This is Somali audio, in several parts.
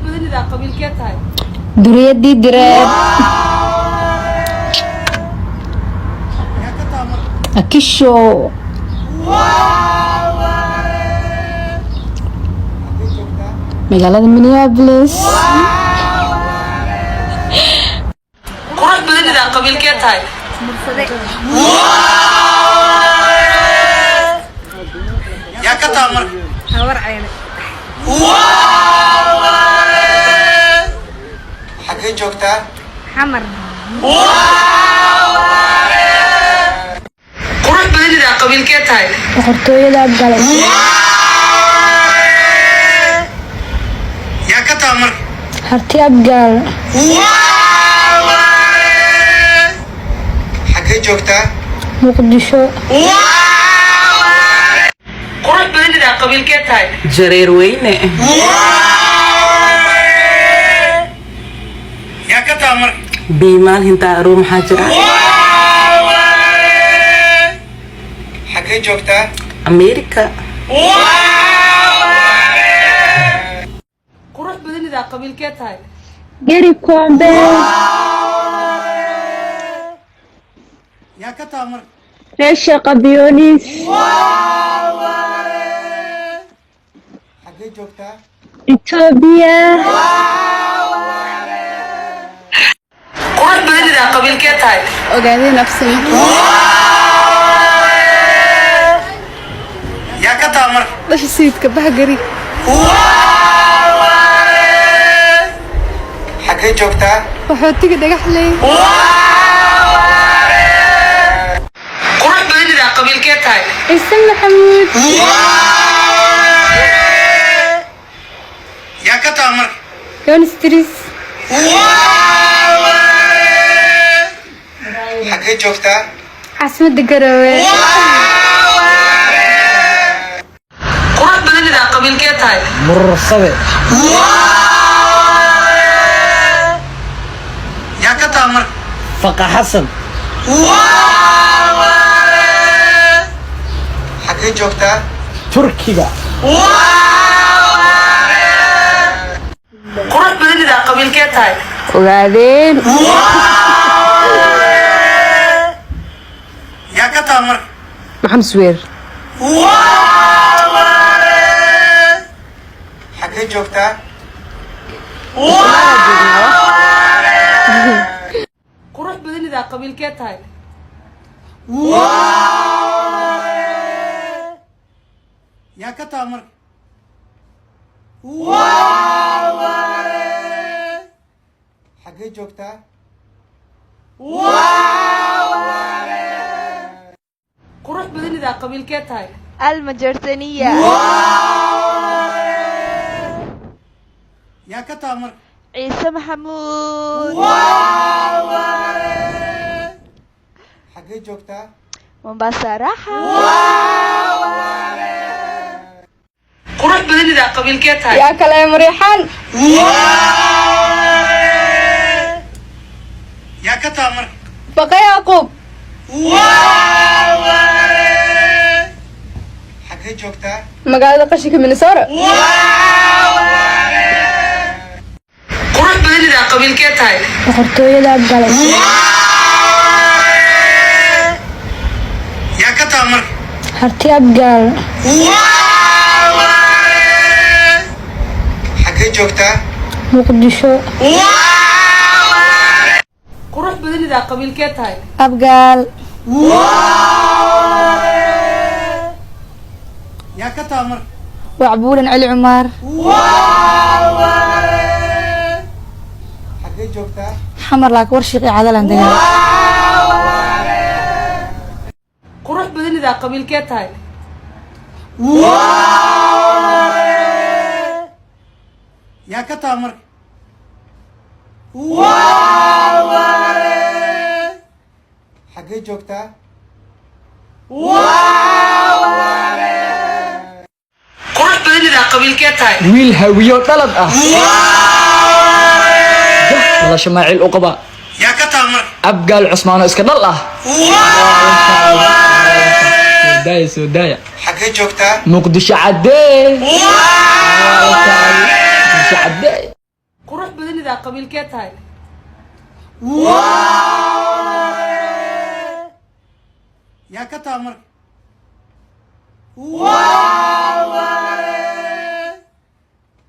Badanidaa, qabiilkee tahay? Duriyadii Direed. Yaa ka taha marka? Akisho. Xaggee joogtaa? Magaalada Minneapolis. Qurux badanidaa, qabiilkee tahay? Yaa ka taha marka? Habar Cayne. Xaggee joogtaa? Xamar. Qurux badanidaa, qabiilkee tahay? Boqortooyada Abgale. Yaa ka taha marka? Harti Abgaal. Xaggee joogtaa? Muqdisho. Qurux badanidaa, qabiilkee tahay? Jareer weyne. Yaa ka taha marka? Biimaal hintaa aruu maxaa jira? Xaggee joogtaa? Amerika. Qurux badanidaa, qabiilkee tahay? Geri Kombe. Yaa ka taha marka? Reesha Qabiyoonis. Xaggee joogtaa? Etoobiya. Qurux badanidaa, qabiilkee tahay? Ogaadeen absame. Yaa ka taha marka? Dhasha sayidka bahgari. Xaggee joogtaa? Qaxootiga Dhagaxley. Qurux badanidaa, qabiilkee tahay? Ciise Maxamuud. Yaa ka taha marka? Yonstris. Xaggee joogtaa? Caasimadda Garowe. Qurux badanidaa, qabiilkee tahay? Murursade. Yaa ka taha marka? Faqa Xasan. Xaggee joogtaa? Turkiga. Qurux badanidaa, qabiilkee tahay? Ogaadeen. Yaa ka taha marka? Maxamed Suweer. Xaggee joogtaa? Qurux badanidaa, qabiilkee tahay? Yaa ka taha marka? Xaggee joogtaa? Qurux badanidaa, qabiilkee tahay? Almajeertaniya. Yaa ka taha marka? Ciise Maxamuud. Xaggee joogtaa? Mombasa raxa. Qurux badanidaa, qabiilkee tahay? Yaa kale, Mariixaan. Yaa ka taha marka? Baqa Yaquub. Xaggee joogtaa? Magaalada qashinka Minnesota. Qurux badanidaa, qabiilkee tahay? Boqortooyada Abgale. Yaa ka taha marka? Harti Abgaal. Xaggee joogtaa? Muqdisho. Qurux badanidaa, qabiilkee tahay? Abgaal. Yaa ka taha marka? Wacbuulan Cali Cumaar. Xaggee joogtaa? Xamar laak warshiqi cadalan degan. Qurux badanidaa, qabiilkee tahay? Yaa ka taha marka? Xaggee joogtaa? Qurux badanidaa, qabiilkee tahay? Wiil Hawiyo dhalad ah, dhalasho maacil u qaba. Yaa ka taha marka? Abgaal Cusmaano iska dhal ah. Soo daaya, soo daaya. Xaggee joogtaa? Muqdisho caddee, Muqdisho caddee. Badanidaa qabiilkee tahay? Yaa ka taha marka?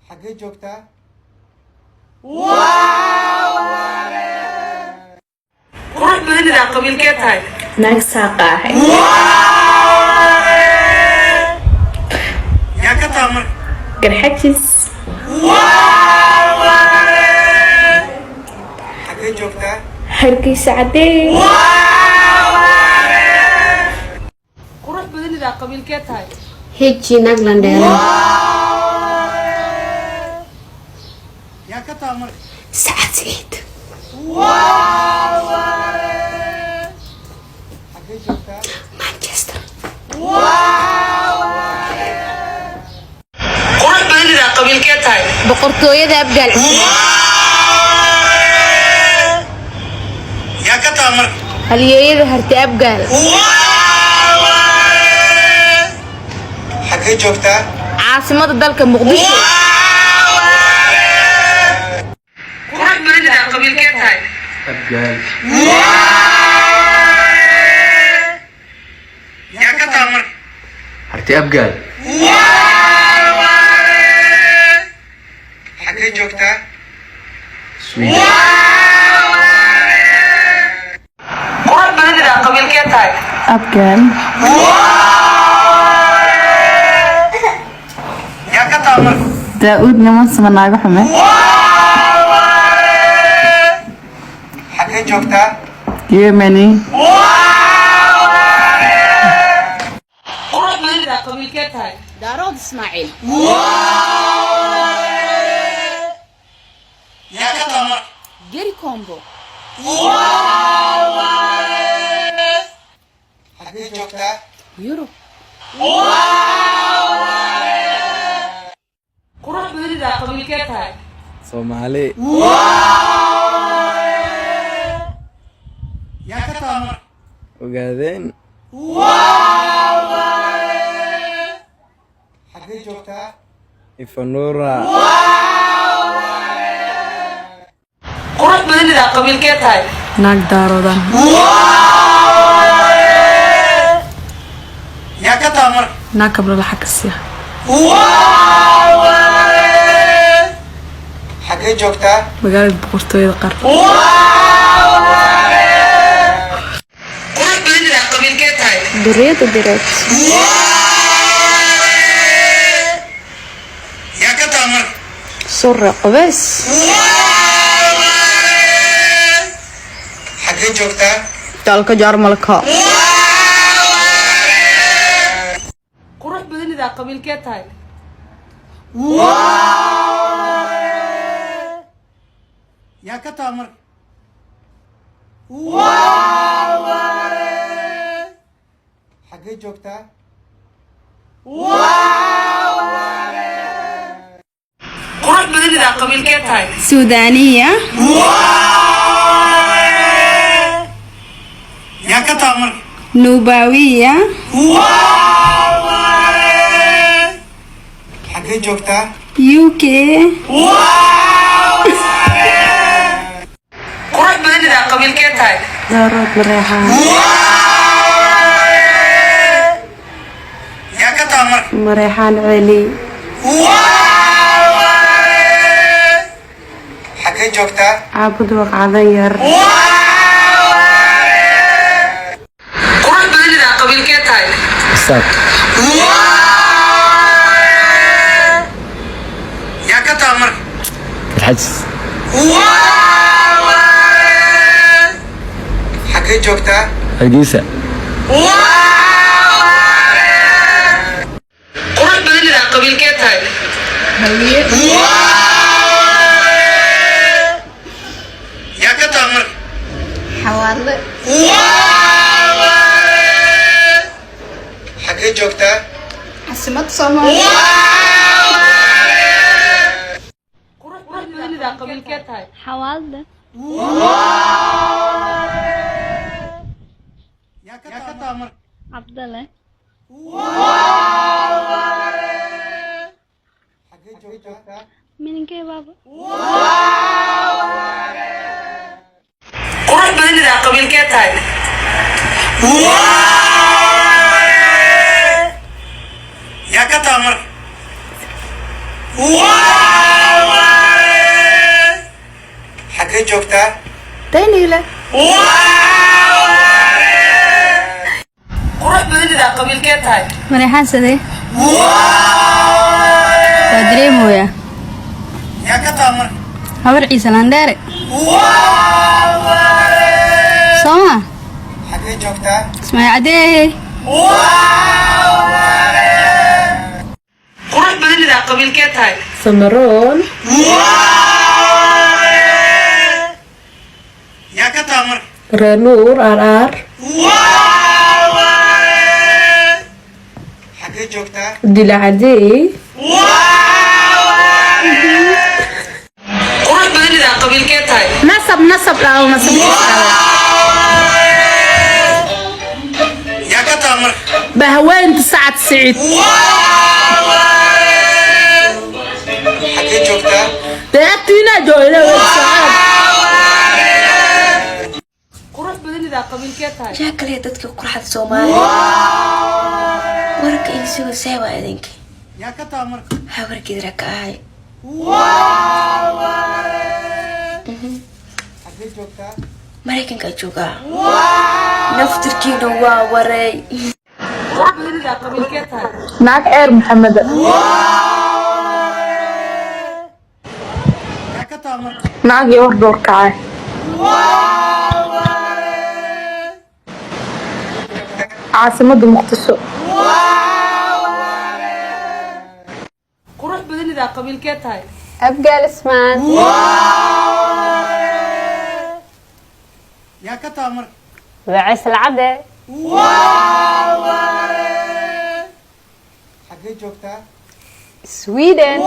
Xaggee joogtaa? Qurux badanidaa qabiilkee tahay? Naag saaqa ahay. Yaa ka taha marka? Garxajis. Xaggee joogtaa? Hargeysa cadee. Qurux badanidaa qabiilkee tahay? Heji naglandheere. Yaa ka taha marka? Sacad Siciid. Xaggee joogtaa? Manchester. Qurux badanidaa qabiilkee tahay? Boqortooyada Abgaal. Yaa ka taha marka? Halyeeyada harti Abgaal. Xaggee joogtaa? Caasimada dalka Muqdisho. Qurux badanidaa qabiilkee tahay? Abgaal. Yaa ka taha marka? Harti Abgaal. Xaggee joogtaa? Sweden. Qurux badanidaa qabiilkee tahay? Abgaal. Yaa ka taha marka? Daa'uud niman sama naago xume. Xaggee joogtaa? Germany. Qurux badanidaa qabiilkee tahay? Daarood Ismaaciil. Yaa ka taha marka? Geri Kombo. Xaggee joogtaa? Yurub. Qurux badanidaa qabiilkee tahay? Soomaali. Yaa ka taha marka? Ogaadeen. Xaggee joogtaa? Ifanura. Qurux badanidaa qabiilkee tahay? Naag daarooda. Yaa ka taha marka? Naag kabla lacag ka siiya. Xaggee joogtaa? Magaalada boqortooyada qaar. Qurux badanidaa qabiilkee tahay? Duriyada direed. Yaa ka taha marka? Surre qubeys. Xaggee joogtaa? Dalka Jarmalka. Qurux badanidaa qabiilkee tahay? Yaa ka taha marka? Xaggee joogtaa? Qurux badanidaa qabiilkee tahay? Suudaaniya. Yaa ka taha marka? Nuubaawiya. Xaggee joogtaa? UK. Qurux badanidaa qabiilkee tahay? Daarood Mareexaan. Yaa ka taha marka? Mareexaan Celi. Xaggee joogtaa? Caabud Waqcadan Yar. Qurux badanidaa qabiilkee tahay? Isaaq. Yaa ka taha marka? Garxajis. Xaggee joogtaa? Hargeysa. Qurux badanidaa qabiilkee tahay? Yaa ka taha marka? Xawaadle. Xaggee joogtaa? Caasimada Soomaaliya. Qurux badanidaa qabiilkee tahay? Xawaadle. Yaa ka taha marka? Cabdale. Xaggee joogtaa? Mininkee baaba. Wow! Badanidaa qabiilkee tahay? Yaa ka taha marka? Xaggee joogtaa? Dayniile. Qurux badanidaa qabiilkee tahay? Mareexaan sidee? Waa dareemoyaa. Yaa ka taha marka? Habar Ciise Landheere. Soo ma? Xaggee joogtaa? Ismaaciil Cadeey. Qurux badanidaa qabiilkee tahay? Samaroon. Yaa ka taha marka? Reer Nuur RR. Xaggee joogtaa? Dilacadey. Qurux badanidaa qabiilkee tahay? Nasab nasab dhaw nasab. Yaa ka taha marka? Bahaweynta Sacad Siciid. Xaggee joogtaa? Deegtiina jooyna sacad. Qurux badanidaa qabiilkee tahay? Yaa kale dadka qurxada Soomaaliya warka iga sugo see waa idinki. Yaa ka taha marka? Habargeedra ka ahay. Xaggee joogtaa? Maraykanka joogaa, naftirkiina waa wareey. Qurux badanidaa qabiilkee tahay? Naag ceer Maxameda. Yaa ka taha marka? Naag iyo war dhowr kacay. Caasimada Muqdisho. Qurux badanidaa qabiilkee tahay? Abgaal Ismaan. Yaa ka taha marka? Wacis Lacade. Xaggee joogtaa? Sweden.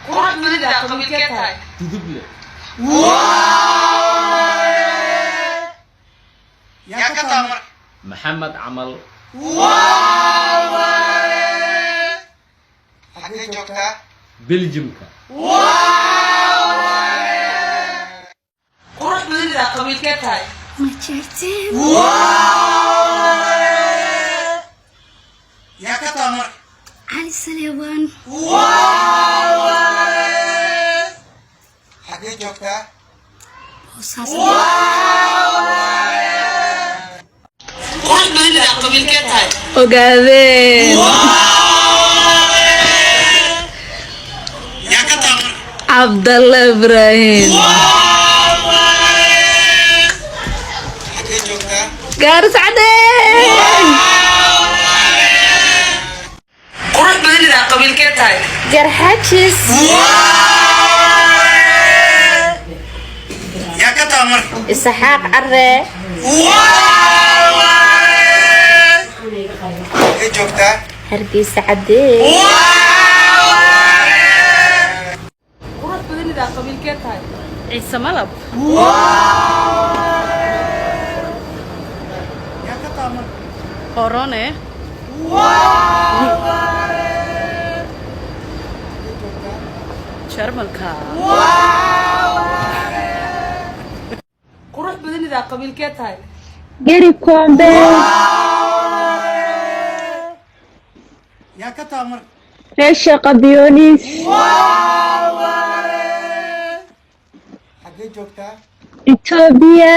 Qurux badanidaa qabiilkee tahay? Duduble. Yaa ka taha marka? Maxamed Camal. Xaggee joogtaa? Beljimka. Qurux badanidaa qabiilkee tahay? Majeerteen. Yaa ka taha marka? Cali Saleebaan. Xaggee joogtaa? Boosaaso. Qurux badanidaa qabiilkee tahay? Ogaadeen. Yaa ka taha marka? Cabdalla Ibraahim. Xaggee joogtaa? Gaaris Cadeey. Qurux badanidaa qabiilkee tahay? Garxajis. Yaa ka taha marka? Isaxaaq Carre. Xaggee joogtaa? Hargeysa Cadee. Qurux badanidaa qabiilkee tahay? Ciise Malab. Yaa ka taha marka? Orone. Jarmalka. Qurux badanidaa qabiilkee tahay? Geri Kombe. Yaa ka taha marka? Reesha Qabiyoonis. Xaggee joogtaa? Itoobiya.